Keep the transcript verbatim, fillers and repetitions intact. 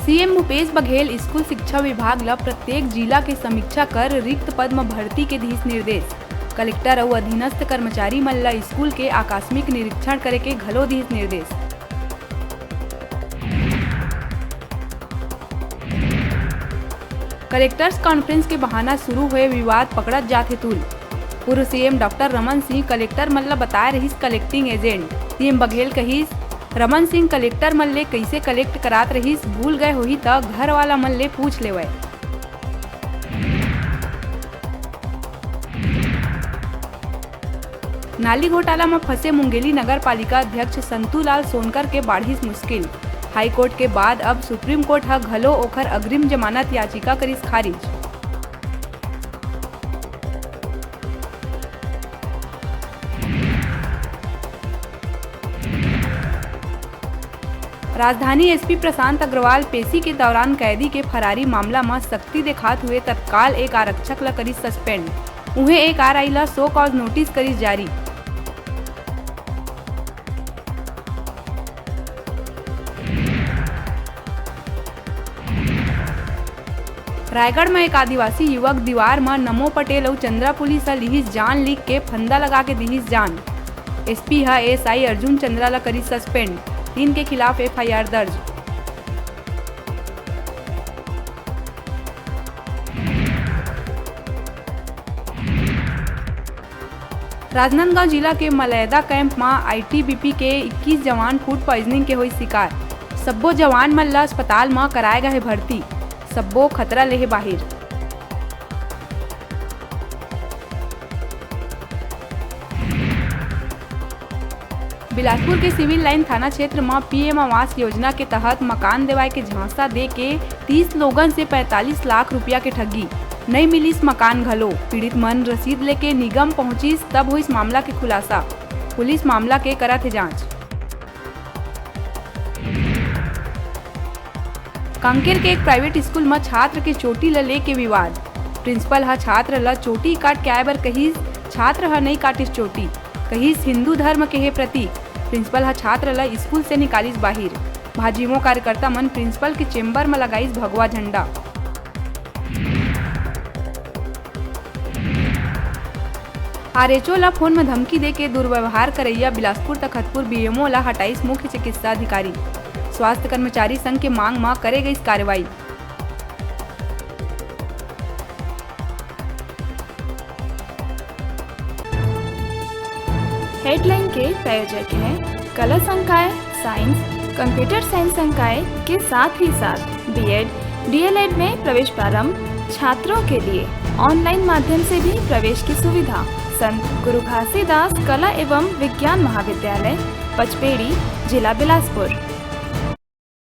CM Bhupesh Baghel school शिक्षा विभाग ल प्रत्येक जिला के समीक्षा कर रिक्त पद म भर्ती के दिस निर्देश। कलेक्टर अउ अधीनस्थ कर्मचारी मन ल स्कूल के आकस्मिक निरीक्षण करे के घलो दिस निर्देश। कलेक्टर्स कॉन्फ्रेंस के बहाना शुरू होए विवाद पकड़त जात हे तूल। पूर्व CM doctor Raman Singh collector मन ल बताए रहिस कलेक्टिंग एजेंट। सीएम बघेल कहिस, रमन सिंह कलेक्टर मन ले कइसे कलेक्ट करात रहिस, भूल गए होही त घर वाला मन ले पूछ लेवय। नाली घोटाला म फंसे मुंगेली नगर पालिका अध्यक्ष संतू लाल सोनकर के बाढ़िस मुश्किल। हाईकोर्ट के बाद अब सुप्रीम कोर्ट ह घलो ओखर अग्रिम जमानत याचिका करिस खारिज। राजधानी एसपी प्रशांत अग्रवाल पेशी के दौरान कैदी के फरारी मामला म सख्ती देखात हुए तत्काल एक आरक्षक ल करिस सस्पेंड। उहें एक आरआई ल शो कॉज नोटिस करिस जारी। रायगढ़ म एक आदिवासी युवक दीवार म नमो पटेल अउ चंद्रा पुलिस ह लिहिस जान लिख के फंदा लगा के दिहिस जान। एसपी ह एएसआई अर्जुन चंद्रा ल करिस सस्पेंड, तीन के खिलाफ एफआईआर दर्ज। राजनांदगांव जिला के मलैदा कैंप म आईटीबीपी के इक्कीस जवान फूड पॉइजनिंग के होइस शिकार। सब्बो जवान मन ल अस्पताल म कराए गे हे भर्ती। सब्बो खतरा ले हे बाहिर। बिलासपुर के सिविल लाइन थाना क्षेत्र म पीएम आवास योजना के तहत मकान देवाय के झांसा दे के तीस लोगन से पैंतालीस लाख रुपया के ठगी। नइ मिलिस मकान घलो। पीड़ित मन रसीद लेके निगम पहुंचिस, तब होइस मामला के खुलासा। पुलिस मामला के करत हे जांच। कांकेर के एक प्राइवेट स्कूल म छात्र के चोटी ल लेके विवाद। प्रिंसिपल ह छात्र ल चोटी काट के आए बर कहिस, छात्र ह नइ काटिस चोटी, कहिस हिंदू धर्म के हे प्रतीक। प्रिंसिपल ह छात्र ल स्कूल से निकालिस बाहिर। भाजयुमो कार्यकर्ता मन प्रिंसिपल के चेंबर म लगाइस भगवा झंडा। आरएचओ ल फोन म धमकी देके दुर्व्यवहार करइया बिलासपुर तखतपुर बीएमओ ल हटाइस मुख्य चिकित्सा अधिकारी। स्वास्थ्य कर्मचारी संघ के मांग म करे गइस कार्रवाई। हेडलाइन के प्रायोजक हैं कला संकाय, साइंस, कंप्यूटर साइंस संकाय के साथ ही साथ बीएड, डीएलएड में प्रवेश प्रारंभ, छात्रों के लिए ऑनलाइन माध्यम से भी प्रवेश की सुविधा। संत गुरु घासीदास कला एवं विज्ञान महाविद्यालय, पचपेड़ी, जिला बिलासपुर।